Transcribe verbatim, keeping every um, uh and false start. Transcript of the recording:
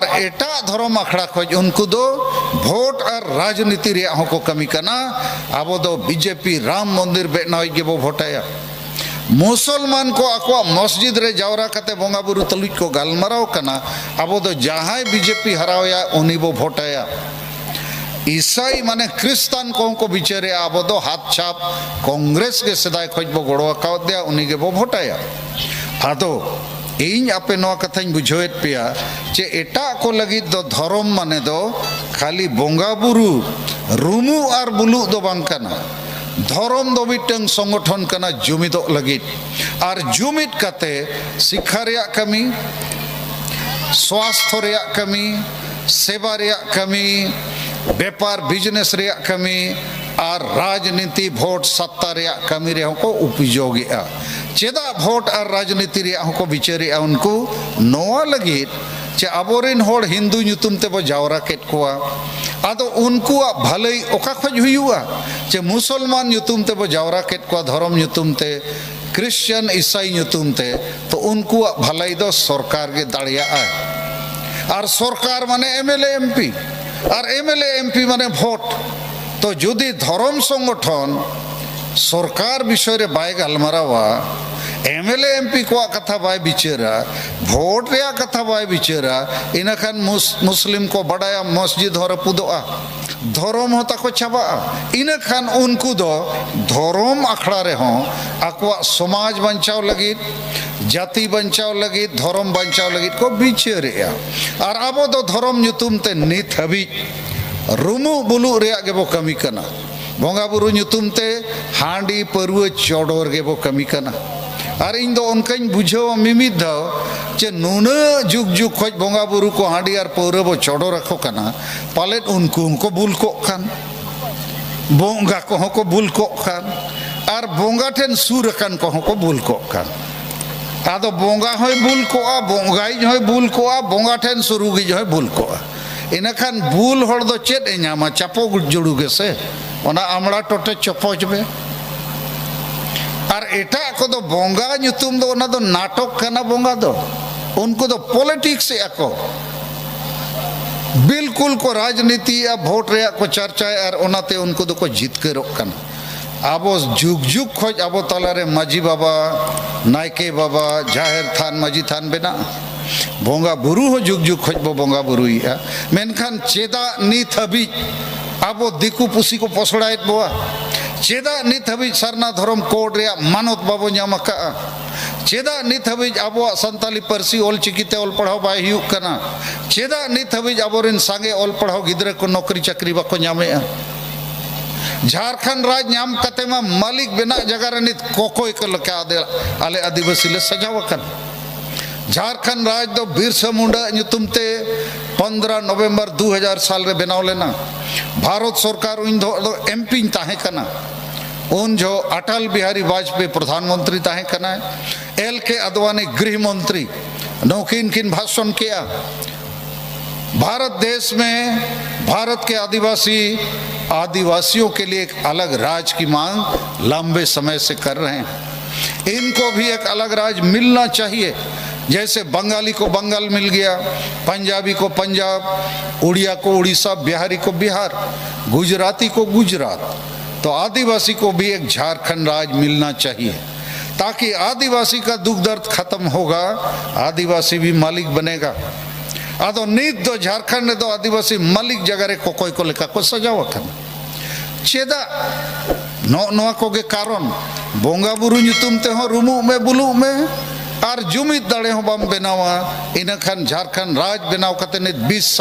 ᱮᱴᱟᱜ ᱫᱷᱚᱨᱚᱢ ᱟᱠᱷᱲᱟ ᱠᱷᱚᱱ ᱩᱱᱠᱩ ᱫᱚ ᱵᱷᱳᱴ ᱟᱨ ᱨᱟᱡᱽᱱᱤᱛᱤ ᱨᱮᱭᱟᱜ ᱦᱚᱸᱠᱚ ᱠᱟᱹᱢᱤ ᱠᱟᱱᱟ᱾ ᱟᱵᱚ ᱫᱚ ᱵᱤᱡᱮᱯᱤ ᱨᱟᱢ ᱢᱚᱱᱫᱤᱨ ᱵᱮᱱᱟᱣᱤᱡ ᱜᱮᱵᱚ ᱵᱷᱳᱴᱟᱭᱟ᱾ ᱢᱩᱥᱚᱞᱢᱟᱱ ᱠᱚ ᱟᱠᱚᱣᱟᱜ ᱢᱚᱥᱡᱤᱫ ᱨᱮ ᱡᱟᱣᱨᱟ ᱠᱟᱛᱮ ᱵᱚᱸᱜᱟ ᱵᱩᱨᱩ ᱛᱩᱞᱩᱡ ᱠᱚ ᱜᱟᱞᱢᱟᱨᱟᱣ ᱠᱟᱱᱟ, ᱟᱵᱚ ᱫᱚ ᱡᱟᱦᱟᱸᱭ ᱵᱤᱡᱮᱯᱤ ᱦᱟᱨᱟᱣᱭᱟ ᱩᱱᱤ ᱵᱚ ᱵᱷᱳᱴᱟᱭᱟ᱾ ᱤᱥᱟᱭ ᱢᱟᱱᱮ ᱠᱷᱨᱤᱥᱛᱟᱱ ᱠᱚᱦᱚᱸ ᱠᱚ ᱵᱤᱪᱟᱹᱨᱮᱜᱼᱟ, ᱟᱵᱚ ᱫᱚ ᱦᱟᱛ ᱪᱷᱟᱯ ᱠᱚᱝᱜᱨᱮᱥ ᱜᱮ ᱥᱮᱫᱟᱭ ᱠᱷᱚᱱ ᱵᱚ ᱜᱚᱲᱚ ᱟᱠᱟᱣᱟᱫᱮᱭᱟ, ᱩᱱᱤ ᱜᱮᱵᱚ ᱵᱷᱳᱴᱟᱭᱟ᱾ ᱟᱫᱚ ᱤᱧ ᱟᱯᱮ ᱱᱚᱣᱟ ᱠᱟᱛᱷᱟᱧ ᱵᱩᱡᱷᱟᱹᱣᱮᱫ ᱯᱮᱭᱟ ᱡᱮ ᱮᱴᱟᱜ ᱠᱚ ᱞᱟᱹᱜᱤᱫ ᱫᱚ ᱫᱷᱚᱨᱚᱢ ᱢᱟᱱᱮ ᱫᱚ ᱠᱷᱟᱹᱞᱤ ᱵᱚᱸᱜᱟ ᱵᱩᱨᱩ, ᱨᱩᱢᱩᱜ ᱟᱨ ᱵᱩᱞᱩᱜ ᱫᱚ ᱵᱟᱝ ᱠᱟᱱᱟ᱾ ᱫᱷᱚᱨᱚᱢ ᱫᱚ ᱢᱤᱫᱴᱟᱝ ᱥᱚᱝᱜᱚᱴᱷᱚᱱ ᱠᱟᱱᱟ ᱡᱩᱢᱤᱫᱚᱜ ᱞᱟᱹᱜᱤᱫ, ᱟᱨ ᱡᱩᱢᱤᱫ ᱠᱟᱛᱮ ᱥᱤᱠᱠᱷᱟ ᱨᱮᱭᱟᱜ ᱠᱟᱹᱢᱤ, ᱥᱣᱟᱥᱛᱷᱚ ᱨᱮᱭᱟᱜ ᱠᱟᱹᱢᱤ, ᱥᱮᱵᱟ ᱨᱮᱭᱟᱜ ᱠᱟᱹᱢᱤ, ᱵᱮᱯᱟᱨ ᱵᱤᱡᱽᱱᱮᱥ ᱨᱮᱭᱟᱜ ᱠᱟᱹᱢᱤ, ᱟᱨ ᱨᱟᱡᱽᱱᱤᱛᱤ, ᱵᱷᱳᱴ, ᱥᱟᱛᱛᱟ ᱨᱮᱭᱟᱜ ᱠᱟᱹᱢᱤ ᱨᱮᱦᱚᱸ ᱠᱚ ᱩᱯᱡᱳᱜᱮᱜᱼᱟ᱾ ᱪᱮᱫᱟᱜ ᱵᱷᱳᱴ ᱟᱨ ᱨᱟᱡᱽᱱᱤᱛᱤ ᱨᱮᱭᱟᱜ ᱦᱚᱸᱠᱚ ᱵᱤᱪᱟᱹᱨᱮᱜᱼᱟ ᱩᱱᱠᱩ? ᱱᱚᱣᱟ ᱞᱟᱹᱜᱤᱫ ᱡᱮ ᱟᱵᱚᱨᱮᱱ ᱦᱚᱲ ᱦᱤᱱᱫᱩ ᱧᱩᱛᱩᱢ ᱛᱮᱵᱚ ᱡᱟᱣᱨᱟ ᱠᱮᱫ ᱠᱚᱣᱟ, ᱟᱫᱚ ᱩᱱᱠᱩᱣᱟᱜ ᱵᱷᱟᱹᱞᱟᱹᱭ ᱚᱠᱟ ᱠᱷᱚᱱ ᱦᱩᱭᱩᱜᱼᱟ? ᱡᱮ ᱢᱩᱥᱚᱞᱢᱟᱱ ᱧᱩᱛᱩᱢ ᱛᱮᱵᱚ ᱡᱟᱣᱨᱟ ᱠᱮᱫ ᱠᱚᱣᱟ, ᱫᱷᱚᱨᱚᱢ ᱧᱩᱛᱩᱢ ᱛᱮ, ᱠᱨᱤᱥᱪᱟᱱ ᱤᱥᱟᱭ ᱧᱩᱛᱩᱢ ᱛᱮ, ᱛᱚ ᱩᱱᱠᱩᱣᱟᱜ ᱵᱷᱟᱹᱞᱟᱹᱭ ᱫᱚ ᱥᱚᱨᱠᱟᱨ ᱜᱮ ᱫᱟᱲᱮᱭᱟᱜᱼᱟᱭ᱾ ᱟᱨ ᱥᱚᱨᱠᱟᱨ ᱢᱟᱱᱮ M L A, M P, R M L A, M P ᱢᱟᱱᱮ ᱵᱷᱳᱴ᱾ ᱛᱚ ᱡᱩᱫᱤ ᱫᱷᱚᱨᱚᱢ ᱥᱚᱝᱜᱚᱴᱷᱚᱱ ᱥᱚᱨᱠᱟᱨ ᱵᱤᱥᱚᱭ ᱨᱮ ᱵᱟᱭ ᱜᱟᱞᱢᱟᱨᱟᱣᱟ, M L A, M P ᱠᱚᱣᱟᱜ ᱠᱟᱛᱷᱟ ᱵᱟᱭ ᱵᱤᱪᱟᱹᱨᱟ, ᱵᱷᱳᱴ ᱨᱮᱭᱟᱜ ᱠᱟᱛᱷᱟ ᱵᱟᱭ ᱵᱤᱪᱟᱹᱨᱟ, ᱤᱱᱟᱹᱠᱷᱟᱱ ᱢᱩᱥ-, ᱢᱩᱥᱞᱤᱢ ᱠᱚ ᱵᱟᱰᱟᱭᱟ ᱢᱚᱥᱡᱤᱫ ᱦᱚᱸ ᱨᱟᱹᱯᱩᱫᱚᱜᱼᱟ, ᱫᱷᱚᱨᱚᱢ ᱦᱚᱸ ᱛᱟᱠᱚ ᱪᱟᱵᱟᱜᱼᱟ᱾ ᱤᱱᱟᱹᱠᱷᱟᱱ ᱩᱱᱠᱩ ᱫᱚ ᱫᱷᱚᱨᱚᱢ ᱟᱠᱷᱲᱟ ᱨᱮᱦᱚᱸ ᱟᱠᱚᱣᱟᱜ ᱥᱚᱢᱟᱡᱽ ᱵᱟᱧᱪᱟᱣ ᱞᱟᱹᱜᱤᱫ, ᱡᱟᱹᱛᱤ ᱵᱟᱧᱪᱟᱣ ᱞᱟᱹᱜᱤᱫ, ᱫᱷᱚᱨᱚᱢ ᱵᱟᱧᱪᱟᱣ ᱞᱟᱹᱜᱤᱫ ᱠᱚ ᱵᱤᱪᱟᱹᱨᱮᱜᱼᱟ᱾ ᱟᱨ ᱟᱵᱚ ᱫᱚ ᱫᱷᱚᱨᱚᱢ ᱧᱩᱛᱩᱢ ᱛᱮ ᱱᱤᱛ ᱦᱟᱹᱵᱤᱡ ᱨᱩᱢᱩᱜ ᱵᱩᱞᱩᱜ ᱨᱮᱭᱟᱜ ᱜᱮᱵᱚ ᱠᱟᱹᱢᱤ ᱠᱟᱱᱟ᱾ ᱵᱚᱸᱜᱟ ᱵᱩᱨᱩ ᱧᱩᱛᱩᱢ ᱛᱮ ᱦᱟᱺᱰᱤ ᱯᱟᱹᱨᱣᱟᱹ ᱪᱚᱰᱚᱨ ᱜᱮᱵᱚ ᱠᱟᱹᱢᱤ ᱠᱟᱱᱟ᱾ ᱟᱨ ᱤᱧ ᱫᱚ ᱚᱱᱠᱟᱧ ᱵᱩᱡᱷᱟᱹᱣᱟ ᱢᱤᱢᱤᱫ ᱫᱷᱟᱣ ᱡᱮ ᱱᱩᱱᱟᱹᱜ ᱡᱩᱜᱽ ᱡᱩᱜᱽ ᱠᱷᱚᱱ ᱵᱚᱸᱜᱟ ᱵᱩᱨᱩ ᱠᱚ ᱦᱟᱺᱰᱤ ᱟᱨ ᱯᱟᱹᱣᱨᱟᱹ ᱵᱚ ᱪᱚᱰᱚᱨ ᱟᱠᱚ ᱠᱟᱱᱟ, ᱯᱟᱞᱮᱫ ᱩᱱᱠᱩ ᱦᱚᱸᱠᱚ ᱵᱩᱞ ᱠᱚᱜ ᱠᱟᱱ, ᱵᱚᱸᱜᱟ ᱠᱚᱦᱚᱸ ᱠᱚ ᱵᱩᱞ ᱠᱚᱜ ᱠᱟᱱ, ᱟᱨ ᱵᱚᱸᱜᱟ ᱴᱷᱮᱱ ᱥᱩᱨ ᱟᱠᱟᱱ ᱠᱚᱦᱚᱸ ᱠᱚ ᱵᱩᱞ ᱠᱚᱜ ᱠᱟᱱ᱾ ᱟᱫᱚ ᱵᱚᱸᱜᱟ ᱦᱚᱸᱭ ᱵᱩᱞ ᱠᱚᱜᱼᱟ, ᱵᱚᱸᱜᱟᱭᱤᱡ ᱦᱚᱸᱭ ᱵᱩᱞ ᱠᱚᱜᱼᱟ, ᱵᱚᱸᱜᱟ ᱴᱷᱮᱱ ᱥᱩᱨᱩᱜᱤᱡ ᱦᱚᱸᱭ ᱵᱩᱞ ᱠᱚᱜᱼᱟ᱾ ᱤᱱᱟᱹᱠᱷᱟᱱ ᱵᱩᱞ ᱦᱚᱲ ᱫᱚ ᱪᱮᱫ ᱮ ᱧᱟᱢᱟ? ᱪᱟᱯᱚ ᱡᱩᱲᱩ ᱜᱮᱥᱮ, ᱚᱱᱟ ᱟᱢᱲᱟ ᱴᱚᱴᱮ ᱪᱚᱯᱚᱡ ᱢᱮ᱾ ᱟᱨ ᱮᱴᱟᱜ ᱠᱚᱫᱚ ᱵᱚᱸᱜᱟ ᱧᱩᱛᱩᱢ ᱫᱚ, ᱚᱱᱟ ᱫᱚ ᱱᱟᱴᱚᱠ ᱠᱟᱱᱟ᱾ ᱵᱚᱸᱜᱟ ᱫᱚ ᱩᱱᱠᱩ ᱫᱚ ᱯᱚᱞᱤᱴᱤᱠᱥ ᱮᱫᱼᱟ ᱠᱚ᱾ ᱵᱤᱞᱠᱩᱞ ᱠᱚ ᱨᱟᱡᱽᱱᱤᱛᱤᱭᱮᱫᱼᱟ, ᱵᱷᱳᱴ ᱨᱮᱭᱟᱜ ᱠᱚ ᱪᱟᱨᱪᱟᱭᱮᱫᱼᱟ ᱟᱨ ᱚᱱᱟᱛᱮ ᱩᱱᱠᱩ ᱫᱚᱠᱚ ᱡᱤᱛᱠᱟᱹᱨᱚᱜ ᱠᱟᱱᱟ᱾ ᱟᱵᱚ ᱡᱩᱜᱽ ᱡᱩᱜᱽ ᱠᱷᱚᱱ ᱟᱵᱚ ᱛᱟᱞᱟᱨᱮ ᱢᱟᱹᱡᱷᱤ ᱵᱟᱵᱟ, ᱱᱟᱭᱠᱮ ᱵᱟᱵᱟ, ᱡᱟᱦᱮᱨ ᱛᱷᱟᱱ, ᱢᱟᱹᱡᱷᱤ ᱛᱷᱟᱱ ᱵᱮᱱᱟᱜᱼᱟ᱾ ᱵᱚᱸᱜᱟ ᱵᱩᱨᱩ ᱦᱚᱸ ᱡᱩᱜᱽ ᱡᱩᱜᱽ ᱠᱷᱚᱱ ᱵᱚ ᱵᱚᱸᱜᱟ ᱵᱩᱨᱩᱭᱮᱫᱼᱟ᱾ ᱢᱮᱱᱠᱷᱟᱱ ᱪᱮᱫᱟᱜ ᱱᱤᱛ ᱦᱟᱹᱵᱤᱡ ᱟᱵᱚ ᱫᱤᱠᱩ ᱯᱩᱥᱤ ᱠᱚ ᱯᱚᱥᱲᱟᱭᱮᱫ ᱵᱚᱣᱟ? ᱪᱮᱫᱟᱜ ᱱᱤᱛ ᱦᱟᱹᱵᱤᱡ ᱥᱟᱨᱱᱟ ᱫᱷᱚᱨᱚᱢ ᱠᱳᱰ ᱨᱮᱭᱟᱜ ᱢᱟᱱᱚᱛ ᱵᱟᱵᱚ ᱧᱟᱢ ᱟᱠᱟᱫᱼᱟ? ᱪᱮᱫᱟᱜ ᱱᱤᱛ ᱦᱟᱹᱵᱤᱡ ᱟᱵᱚᱣᱟᱜ ᱥᱟᱱᱛᱟᱞᱤ ᱯᱟᱹᱨᱥᱤ ᱚᱞᱪᱤᱠᱤ ᱛᱮ ᱚᱞ ᱯᱟᱲᱦᱟᱣ ᱵᱟᱭ ᱦᱩᱭᱩᱜ ᱠᱟᱱᱟ? ᱪᱮᱫᱟᱜ ᱱᱤᱛ ᱦᱟᱹᱵᱤᱡ ᱟᱵᱚᱨᱮᱱ ᱥᱟᱸᱜᱮ ᱚᱞ ᱯᱟᱲᱦᱟᱣ ᱜᱤᱫᱽᱨᱟᱹ ᱠᱚ ᱱᱚᱠᱨᱤ ᱪᱟᱹᱠᱨᱤ ᱵᱟᱠᱚ ᱧᱟᱢᱮᱫᱼᱟ? ᱡᱷᱟᱨᱠᱷᱚᱸᱰ ᱨᱟᱡᱽ ᱧᱟᱢ ᱠᱟᱛᱮ ᱢᱟ ᱢᱟᱹᱞᱤᱠ ᱵᱮᱱᱟᱜ ᱡᱟᱭᱜᱟ ᱨᱮ ᱱᱤᱛ ᱠᱚᱠᱚᱭ ᱠᱚ ᱞᱮᱠᱟ ᱟᱫᱮ-, ᱟᱞᱮ ᱟᱹᱫᱤᱵᱟᱹᱥᱤ ᱞᱮ ᱥᱟᱡᱟᱣ ᱟᱠᱟᱱᱟ᱾ ᱡᱷᱟᱨᱠᱷᱚᱸᱰ ᱨᱟᱡᱽ ᱫᱚ ᱵᱤᱨᱥᱟ ᱢᱩᱱᱰᱟ ᱧᱩᱛᱩᱢ ᱛᱮ ᱯᱚᱱᱫᱽᱨᱟ ᱱᱚᱵᱷᱮᱢᱵᱚᱨ ᱫᱩ ᱦᱟᱡᱟᱨ ᱥᱟᱞ ᱨᱮ ᱵᱮᱱᱟᱣ ᱞᱮᱱᱟ᱾ ᱵᱷᱟᱨᱚᱛ ᱥᱚᱨᱠᱟᱨ ᱩᱱ ᱫᱚ ᱮᱢᱯᱤᱧ ᱛᱟᱦᱮᱸ ᱠᱟᱱᱟ᱾ ᱩᱱ ᱡᱚᱦᱚᱜ ᱚᱴᱚᱞ ᱵᱤᱦᱟᱨᱤ ᱵᱟᱡᱽᱯᱮᱭᱤ ᱯᱨᱚᱫᱷᱟᱱ ᱢᱚᱱᱛᱨᱤ ᱛᱟᱦᱮᱸ ᱠᱟᱱᱟᱭ, ᱮᱞ ᱠᱮ ᱟᱫᱣᱟᱱᱤ ᱜᱨᱤᱦ ᱢᱚᱱᱛᱨᱤ᱾ ᱱᱩᱠᱤᱱ ᱠᱤᱱ ᱵᱷᱟᱥᱚᱱ ᱠᱮᱜᱼᱟ, "भारत देश में भारत के आदिवासी, आदिवासियों के लिए एक अलग राज्य की मांग लंबे समय से कर रहे हैं। इनको भी एक अलग राज्य मिलना चाहिए। जैसे बंगाली को बंगाल मिल गया, पंजाबी को पंजाब, उड़िया को उड़ीसा, बिहारी को बिहार, गुजराती को गुजरात, तो आदिवासी को भी एक झारखंड राज्य मिलना चाहिए, ताकि आदिवासी का दुख दर्द खत्म होगा, आदिवासी भी मालिक बनेगा।" ᱟᱫᱚ ᱱᱤᱛ ᱫᱚ ᱡᱷᱟᱨᱠᱷᱚᱸᱰ ᱨᱮᱫᱚ ᱟᱹᱫᱤᱵᱟᱹᱥᱤ ᱢᱟᱹᱞᱤᱠ ᱡᱟᱭᱜᱟ ᱨᱮ ᱠᱚᱠᱚᱭ ᱠᱚ ᱞᱮᱠᱟ ᱠᱚ ᱥᱟᱡᱟᱣ ᱟᱠᱟᱱᱟ᱾ ᱪᱮᱫᱟᱜ? ᱱᱚᱜᱼᱚ ᱱᱚᱣᱟ ᱠᱚᱜᱮ ᱠᱟᱨᱚᱱ᱾ ᱵᱚᱸᱜᱟ ᱵᱩᱨᱩ ᱧᱩᱛᱩᱢ ᱛᱮᱦᱚᱸ ᱨᱩᱢᱩᱜ ᱢᱮ, ᱵᱩᱞᱩᱜ ᱢᱮ, ᱟᱨ ᱡᱩᱢᱤᱫ ᱫᱟᱲᱮ ᱦᱚᱸ ᱵᱟᱢ ᱵᱮᱱᱟᱣᱟ᱾ ᱤᱱᱟᱹᱠᱷᱟᱱ ᱡᱷᱟᱨᱠᱷᱚᱸᱰ ᱨᱟᱡᱽ ᱵᱮᱱᱟᱣ ᱠᱟᱛᱮ ᱱᱤᱛ ᱵᱤᱥ ᱥᱟᱞ